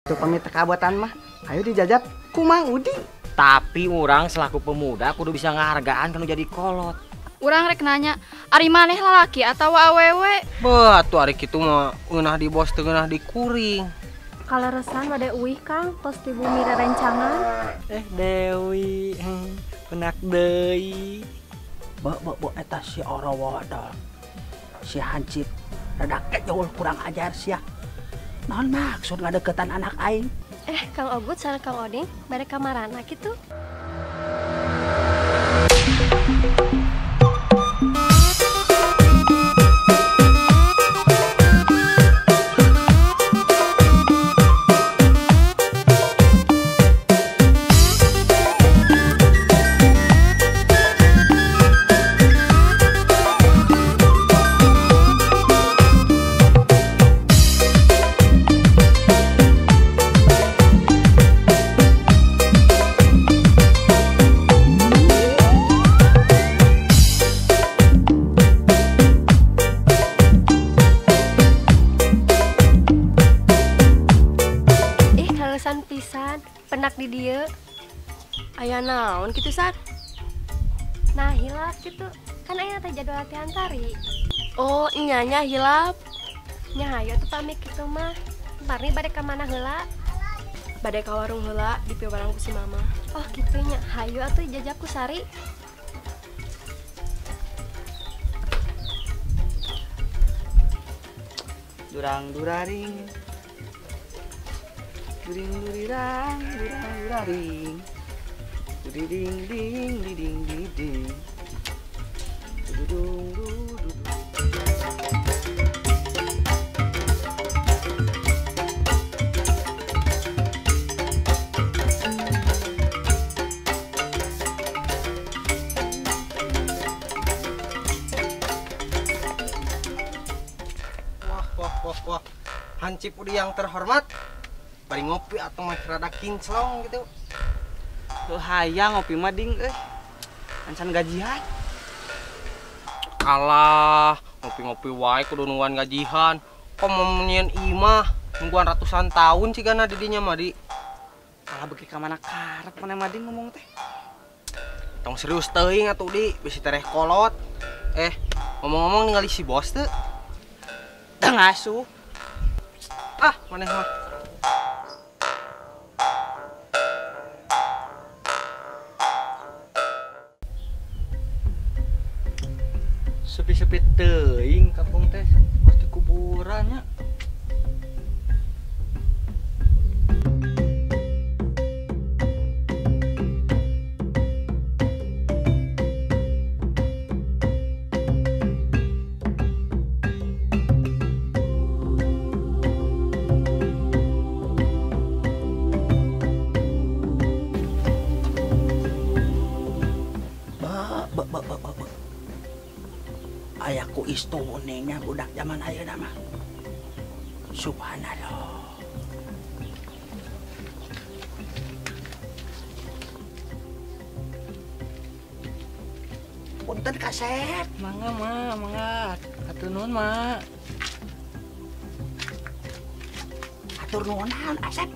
Tuh pamit kabuatan mah, ayo dijajab ku Mang Udi. Tapi urang selaku pemuda kudu bisa ngahargaan kanu jadi kolot. Urang rek nanya, ari maneh lalaki atawa awewe? Beuh, atuh ari kitu mah ngeunah di bos teu ngeunah di kuring. Kaleresan bade uih Kang, tos di bumi rerencangan. Dewi, penak deui. Bo eta si Orowodo. Si Hansip rada kejol kurang ajar sia. Naon maksud ngadeukeutan anak aing? Kang Ogut sareng Kang Oding bade ka marana kitu? Pisan penak di dieu. Aya naon kitu Sar? Nah hilap kitu. Kan aya teh jadwal latihan tari. Oh, nya nya hilap. Nya hayo tuh pamit kitu mah. Parni bade ka mana heula? Bade ka warung heula di piwarang ku si mama. Oh kitu nya. Hayo atuh jajab ku Sari. Durang duraring. During durirang, durang duraring. Duding ding diding diding. Dudung dudu. Wah, wah, wah, wah. Hansip Udi yang terhormat. Bari ngopi atau mah rada kinclong gitu. Tuh hayang ngopi mah ding euy. Ancan gajian. Alah, ngopi-ngopi wae kudu nungguan gajian. Kok mau nyieun imah nungguan ratusan tahun cigana di dinya mah di. Kalah beuki ka mana karep maneh mah ding ngomong teh. Tong serius teuing atuh di, bisi tereh kolot. Ngomong-ngomong ningali si bos teu? Teu ngasuh. Ah, maneh mah. Sepi-sepi teuing kampung teh pasti kuburannya. Ayaku istuningnya budak zaman ayeuna mah. Subhanallah. Punten kasep. Mangga ma, mangga. Hatur nuhun ma. Hatur nuhun naon Asep?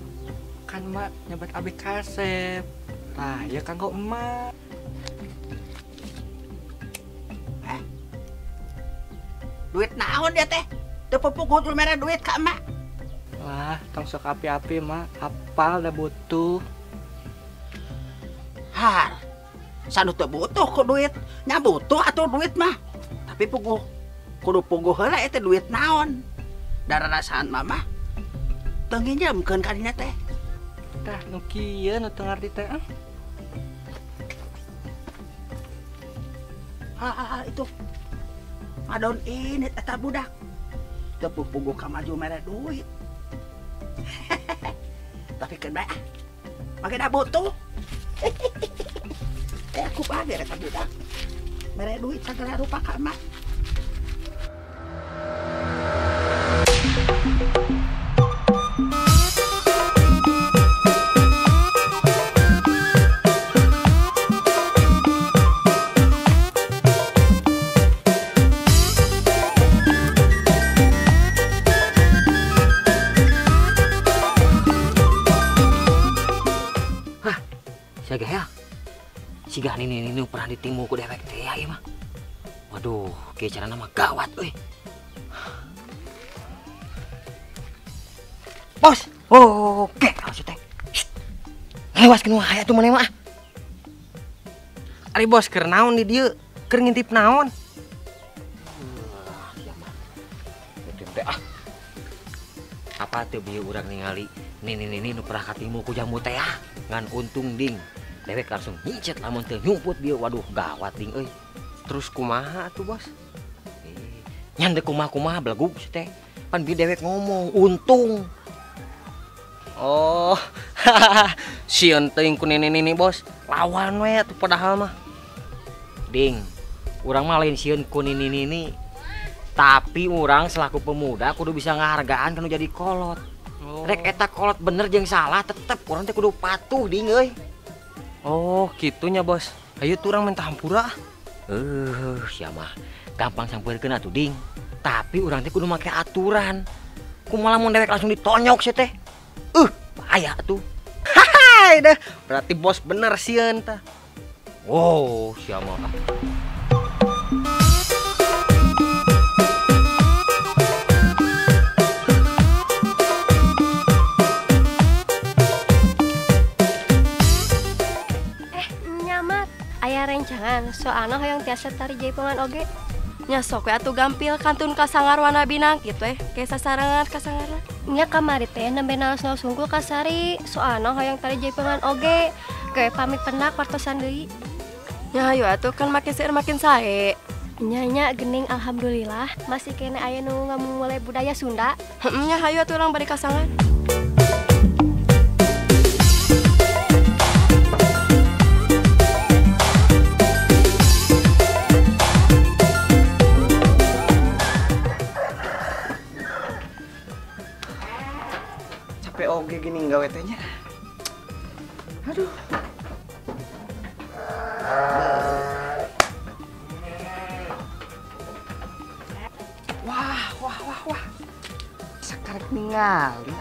Kan ma nyebat abi kasep. Tah, ya kanggo emak. Duit naon ya teh? Teu pupuguh dulu mere duit ka emak. Lah, tong sok api-api mah, apal da butuh. Har. Sanu teu butuh ku duit. Nya butuh atuh duit mah. Tapi puguh kudu puguh heula eta duit naon. Da rarasaan mama teu nginjemkeun ka dinya teh. Tah nu kieu nu teu ngarti teh. Ha, itu. Ngadon ini eta budak. Teu pupuguh ka maju mere duit. Tapi keun bae. Make da butuh. Aku bager eta budak. Mere duit sagala rupa ka emak. Siga ya. Siga nini nini pernah ditimu ku dewek teh ya ieu mah. Waduh, kieu carana mah gawat euy. Bos, oke, harus teh. Ngelewaskeun wae atuh maneh mah. Ari bos keur naon di dieu? Keur ngintip naon? Teh ah. Apa teu bieu urang ningali nini-nini nu pernah katimu ku jambu teh ah. Ngan untung ding. Dewek langsung nyincet lamun teu nyumput bieu. Waduh, gawat ding euy. Terus kumaha atuh bos? Nyan deuk kumaha-kumaha belegug si teh. Pan bieu dewek ngomong untung. Oh, sieun teuing ku nini-nini bos. Lawan we atuh padahal mah. Ding, urang mah lain sieun ku nini-nini. Tapi urang selaku pemuda kudu bisa ngahargaan kanu jadi kolot. Oh. Rek eta kolot bener jeung salah tetep urang teh kudu patuh ding euy. Oh, kitunya bos. Ayo tuh urang minta hampura. Sia mah gampang sampeurkeun atuh ding. Tapi urang teh kudu make aturan. Kumaha lamun dewek langsung ditonyok sia teh. Bahaya tuh. Hai dah, berarti bos bener sieun tah. Wow, sia mah. Nyamat, aya rencangan soalna hoyong tiasa tari jaipongan oge. Nya sok we atuh gampil kantun kasangar wana binang kitu we, kayak sasarangan kasangarna. Nya kamari teh nembe naos-naos hungkul ka Sari, soalna hoyong tari jaipongan oge. Gawe pamit pendak wartosan deui. Nya hayu atuh kan makin seueur makin sae. Nya nya geuning alhamdulillah masih kene aya nu ngamumule budaya Sunda. Heeh nya hayu atuh urang bari kasangar. Capek oge gini gawe teh nya. Aduh. Wah, wah, wah, wah. Sakarek ningali.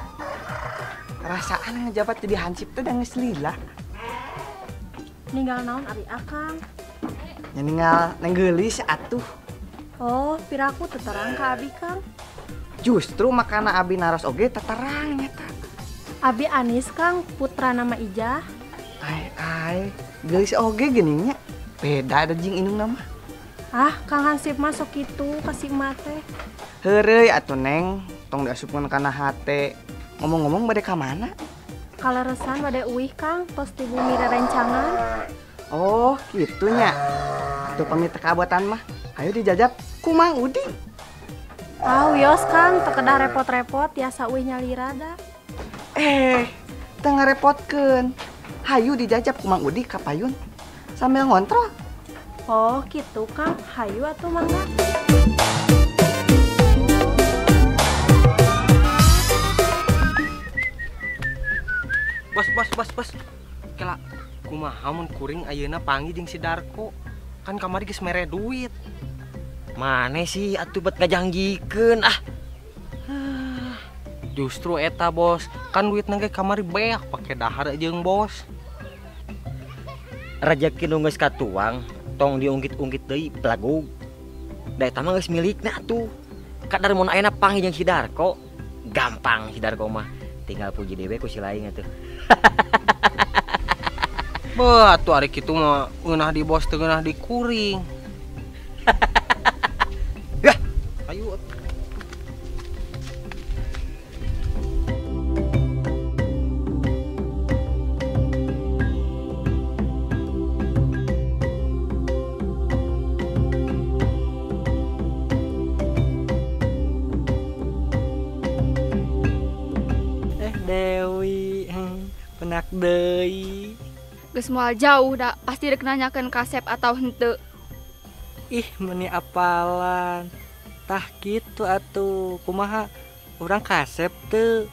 Rasaan ngejabat jadi hansip teh da geus lila. Ninggal naon ari akang? Nya ninggal neng geulis atuh. Oh, piraku teu terang ka abi Kang. Justru makana abi naros oge teterang nyata. Abi Anis Kang, putra nama Ijah. Ai ai, geulis oge geuning nya. Beda ada jeung indung nama. Ah, Kang Hansip mah sok kitu ka si emak teh. Heureuy atuh Neng, tong diasupkeun kana hate. Ngomong-ngomong bade ka mana? Kaleresan bade uih Kang, tos ti bumi rerencangan. Oh, kitu nya. Atuh pamit teu kabotan mah. Ayo dijajab ku Mang Udin. Ah, wios Kang, teu kedah repot-repot, tiasa uih nyalira da. Teu ngarepotkeun. Hayu dijajab ku Mang Udi ka payun sambil ngontrol. Oh, kitu Kang. Hayu atuh mangga. Bos, bos, bos, bos. Kela, kumaha mun kuring ayeuna panggih jeung si Darko. Kan kamari geus mere duit. Mane sih atuh bet ngajangjikeun ah. Justru eta bos, kan duit nangge kamari beak pake dahar jeung bos. Rejeki nu geus katuang tong diungkit-ungkit deui belagug. Da eta mah geus milikna atuh. Kadar mun ayeuna panggih jeung si Darko, gampang si Darko mah. Tinggal puji dewe ku si lain atuh. Beuh atuh ari kitu mah ngeunah di bos teu ngeunah di kuring. Yah, ayo. Dewi, penak deui. Geus moal jauh da, pasti rek nanyakeun kasep atau henteu. Ih, meni apalan. Tah kitu atuh, kumaha urang kasep teu?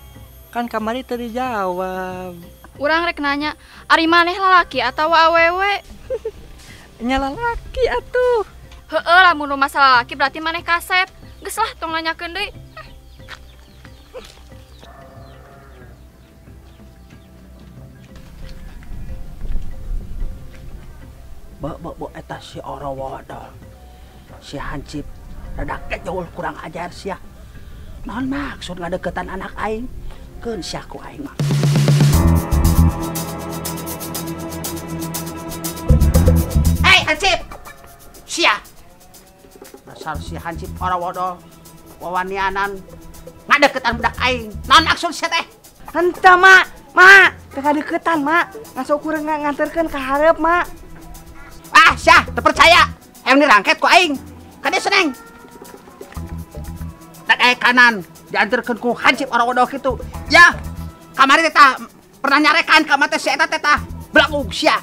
Kan kamari teu dijawab. Urang rek nanya, ari maneh lalaki atawa awewe? Nya lalaki atuh. Heeh, lamun masalah lalaki berarti maneh kasep. Geus lah tong nanyakeun deui. Bo eta si Orowodo. Si Hansip rada kejul kurang ajar sia. Naon maksud ngadeukeutan anak aing? Keun sia ku aing mah. Hei Hansip. Sia. Dasar si Hansip Orowodo wawanianan ngadeukeutan budak aing. Naon maksud sia teh? Henteu, Mak. Mak, teu ngadeukeutan, Mak. Ngasok kurang nganterkeun ka hareup, Mak. Ah, sia, teu percaya. Hayang dirangket ku aing. Kade seneng. Dan aing kanan dianterkeun ku Hansip Orowodo kitu. Ya, kamari teh tah pernah nyarekan ka mah teh si eta teh tah belagug sia.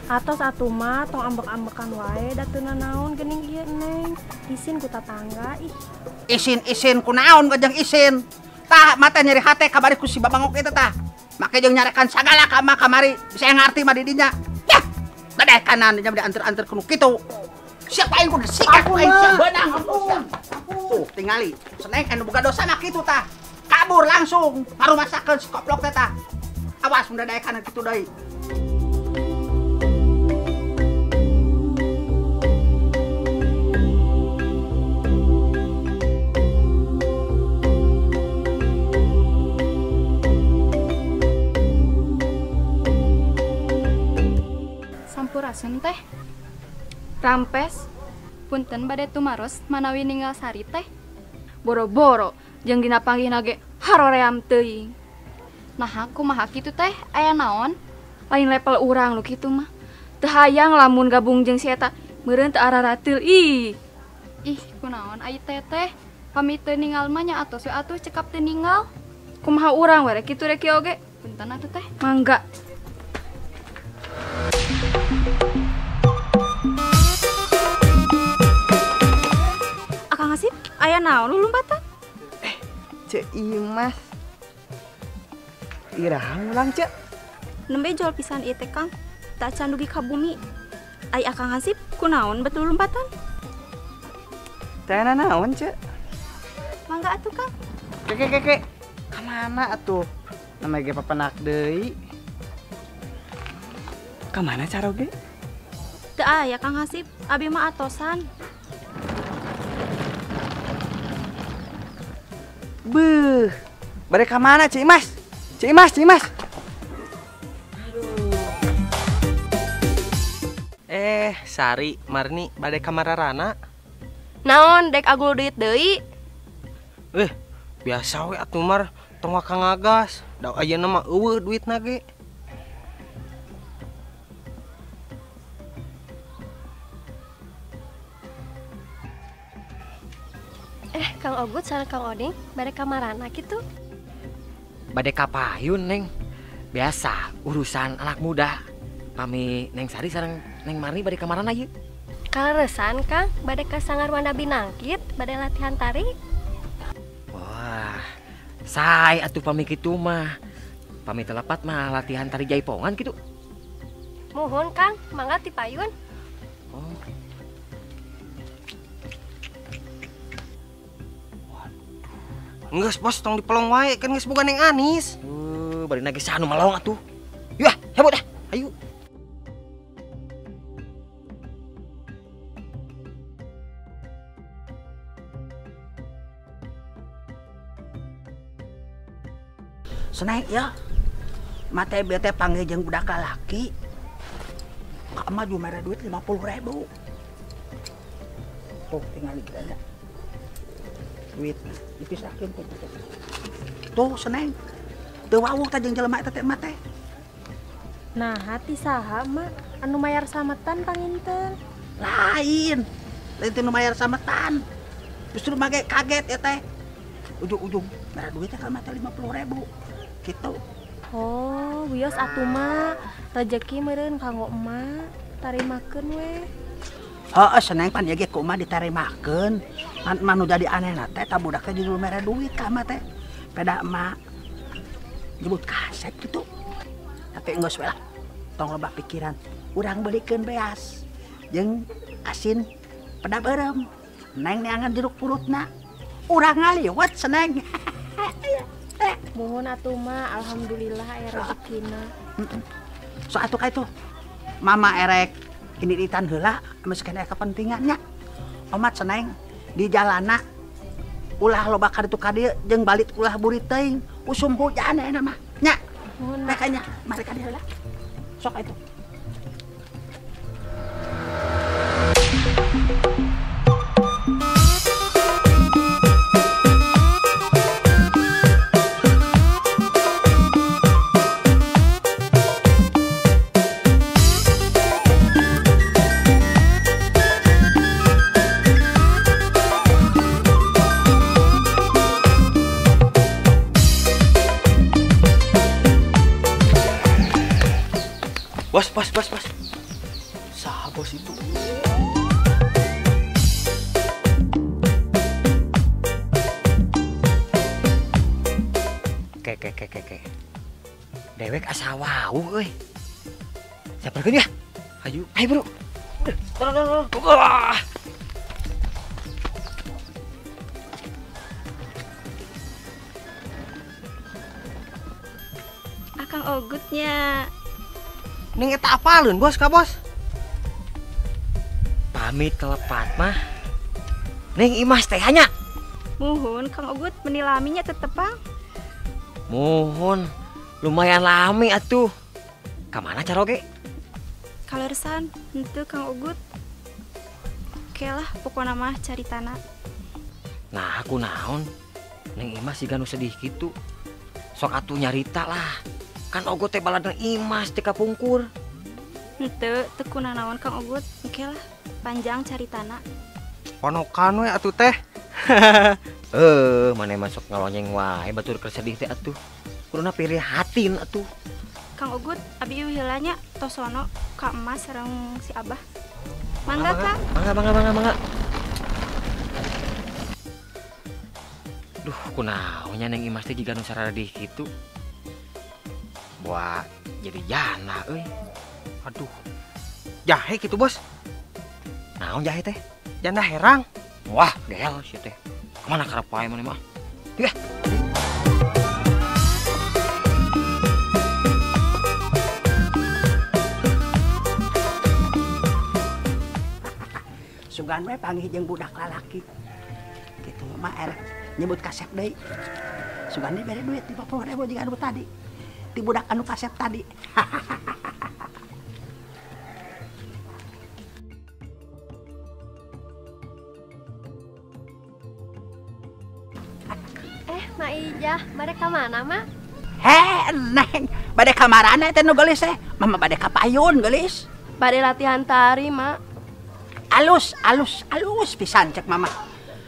Atos atuh mah tong ambek-ambekan wae da teu nanaon geuning ieu Neng. Isin ku tatangga ih. Isin-isin ku naon jeung isin. Tah mata nyeri hate kamari ku si babangok eta tah. Make jeung nyarekan sagala ka mah kamari bisa ngarti mah di dinya. Yah, dadah kanan nya dianter-anter ku kitu. Siapa aing kudu sikat aing sia beunang. Tuh tingali, seneng anu boga dosa mah kitu tah. Kabur langsung ngarumasakeun si koplok teh tah. Awas mun dadaekan kitu deui. Sampurasun teh. Rampes. Punten bade tumaros manawi ninggal Sari teh. Boro-boro jeung dina panggihna ge haroream teuing. Naha kumaha kitu teh aya naon? Lain level urang nu kitu mah. Teu hayang lamun gabung jeung si eta meureun teu ararateul ih. Ih kunaon ai teteh? Pamit teu ninggal mah nya atos we atuh cekap teu ninggal. Kumaha urang we rek kitu rek kieu oge. Punten atuh teh. Mangga. Akang Asip, aya naon lu lompatan? Ceu Imas. Iraha ngulang, Ceu. Nembe jual pisan ieu teh, Kang. Tak can dugi ka bumi. Ai Akang Hansip kunaon betul lompatan? Teh naon, Ceu? Mangga atuh, Kang. Keke. Ka mana atuh? Namanya ge papenak deui. Ka mana caroge? Teu aya Kang Hansip, abi mah atosan. Beuh, bade ka mana Ceu Imas? Ceu Imas, Ceu Imas. Aduh. Sari, Marni bade ka mararana. Naon dek agul duit deui? Biasa we atuh Mar, tong waka ngagas. Da ayeuna mah eueuh duitna ge. Kang Ogut sareng Kang Oding bade ka marana kitu? Bade ka payun, Neng. Biasa urusan anak muda. Pami Neng Sari sareng Neng Marni bade ka marana ieu? Kaleresan, Kang, bade ka Sanggar Wanda Binangkit, bade latihan tari. Wah, sae atuh pami kitu mah. Pami telepat mah latihan tari jaipongan kitu. Muhun, Kang, mangga ti payun. Oh. Geus bos tong dipelong wae kan geus boga Neng Anis. Bari nage sanu melong atuh. Yuh, hebot dah. Ayo. Seneng ya. Mate bete panggil jeung budak lalaki. Ka emak juga mere duit 50.000. Tuh tinggal dikira. Duit dipisahkeun tuh. Tuh seneng. Teu wawuh teh jeung jelema eta teh emak teh. Nah, hati saha mak anu mayar sametan panginten? Lain. Lain teh nu mayar sametan. Justru mage kaget ya teh. Ujung-ujung mere duit teh ka emak teh 50.000. Gitu. Oh, wios atuh mak rejeki meureun kanggo emak, tarimakeun we. Heeh, seneng pan ieu ge ku emak ditarimakeun. Pan emak nu jadi anehna teh eta budak teh judul mere duit ka emak teh. Peda emak nyebut kaset gitu. Tapi geus we lah. Tong loba pikiran. Urang beulikeun beas jeung asin peda beureum. Neng neangan jeruk purutna. Urang ngaliwet seneng. Muhun atuh mah, alhamdulillah aya rezekina. So atuh ka itu. Mama erek Ini ditan heula meski aya kepentingannya. Omat seneng di jalana ulah loba ka ditu ka dieu jeung balik ulah burit teuing. Usum hujan ayeuna mah. Nya. Makanya mari ka dieu heula. Sok itu. Bos, bos, bos, bos. Saha bos itu? Ke, ke, ke, ke, ke. Dewek asa wau euy. Saperkeun ya? Ayo, ayo bro. Wah. Akang Ogutnya. Neng eta apaleun bos ka bos? Pamit telepat mah. Neng Imas teh nya. Muhun Kang Ogut meni laminya tetepang. Muhun lumayan lami atuh. Ka mana caroge? Kaleresan henteu Kang Ogut. Oke lah pokona mah caritana. Nah aku naon? Neng Imas siga nu sedih kitu. Sok atuh nyarita lah. Kan Ogut teh baladna Imas teh kapungkur. Henteu teu kunanaon Kang Ogut. Oke lah panjang caritana. Ponokan we atuh teh. Maneh masuk ngalonyeng wae batur keur sedih teh atuh. Kuduna prihatin atuh. Kang Ogut abi ieu heula nya tosono ka emas sareng si Abah. Mangga Kang. Mangga mangga mangga mangga. Duh kunaon nya Neng Imas teh jiga nu saradih kitu. Wah, jadi jana euy. Aduh. Jahe kitu, Bos. Naon jahe teh? Janda herang. Wah, gel sih teh. Kemana karep wae maneh mah? Yah. Sugan we panggih jeung budak lalaki. Kitu mah erek nyebut kasep deui. Sugan dibere duit 50.000 jiga anu tadi. Di budak anu kasep tadi. Mak Ijah, bade ka mana, Mak? Heh, Neng, bade ka marana teh nu geulis teh? Mama bade ka payun geulis. Bade latihan tari, Mak. Alus, alus, alus pisan cek Mama.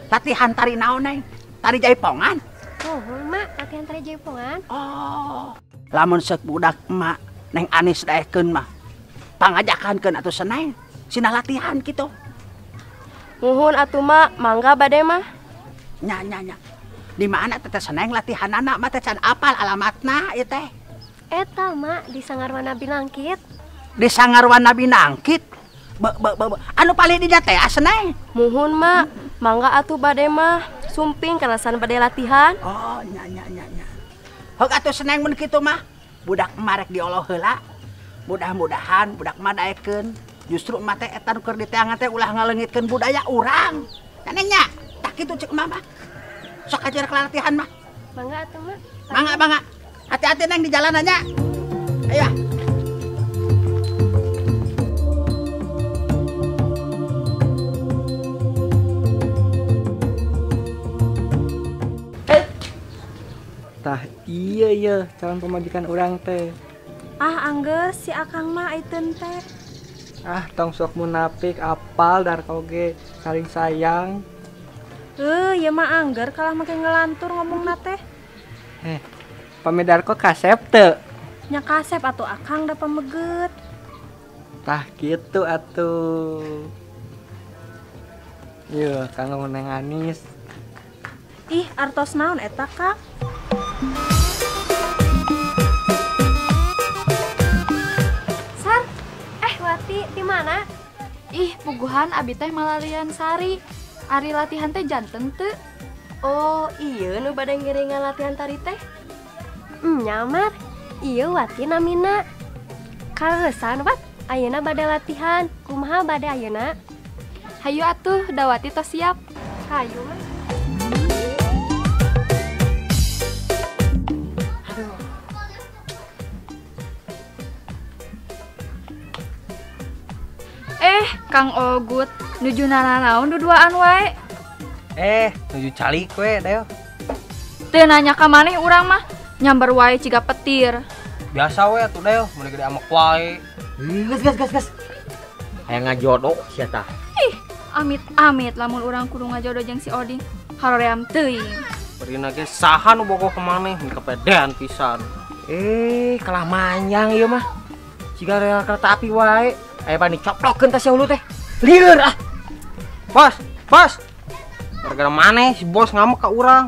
Latihan tari naon, Neng? Tari jaipongan. Oh, Mak, latihan tari jaipongan. Oh. Lamun seuk budak emak Neng Anis daekeun mah. Pangajakankeun atuh seneng, sina latihan kitu. Muhun atuh, Mak, mangga bade mah. Nya nya nya. Di mana teh seneng latihan anak mah teh can apal alamatna ieu teh. Eta Mak di Sanggarwana Binangkit. Di Sanggarwana Binangkit. Be be be. Anu palih dinya teh seneng. Muhun Mak, mangga atuh bade mah. Sumping kalasan bade latihan. Oh, nya nya nya nya. Heuk atuh seneng mun kitu mah. Budak emak rek dioloh heula. Mudah-mudahan budak emak daekeun. Justru emak teh eta nu keur diteangan teh ulah ngaleungitkeun budaya urang. Nya nya, tah kitu cek emak mah. Sok aja rek latihan mah. Mangga atuh Mak. Mangga mangga. Hati-hati Neng di jalan nya. Ayo. Tah iya iya calon pemajikan urang teh. Ah anggeus si Akang mah aiteun teh. Ah tong sok munafik apal dar oge saling sayang. Ya mah angger kalah make ngelantur ngomongna teh. Pami Darko kasep teu? Nya kasep atuh Akang da pameget. Tah kitu atuh. Yeuh, kanggo Neng Anis. Ih, artos naon eta, Kang? Sar, Wati di mana? Ih, puguhan abi teh malarian Sari. Ari latihan teh janten teu. Oh, iya nu bade ngiringan latihan tari teh. Nyamar. Iya Wati namina. Kaleresan, Wat. Ayeuna bade latihan. Kumaha bade ayeuna? Hayu atuh, dawati tos siap. Hayu mah. Aduh. Kang Ogut, nuju nanaon duduaan wae. Nuju calik we, Del. Teu nanya ka maneh urang mah, nyamber wae ciga petir. Biasa we atuh, Del, mun gede amek wae. Gas gas gas gas. Hayang ngajodoh sia tah. Ih, amit-amit lamun urang kudu ngajodoh jeung si Oding. Haroream teuing. Barina ge saha nu bogoh ka maneh, mun kepedean pisan. Kalah manjang ieu mah. Siga rel kereta api wae. Aya bani coplokeun tah sia hulu teh. Lieur ah. Bos, bos. Gara-gara maneh si bos ngamuk ka urang.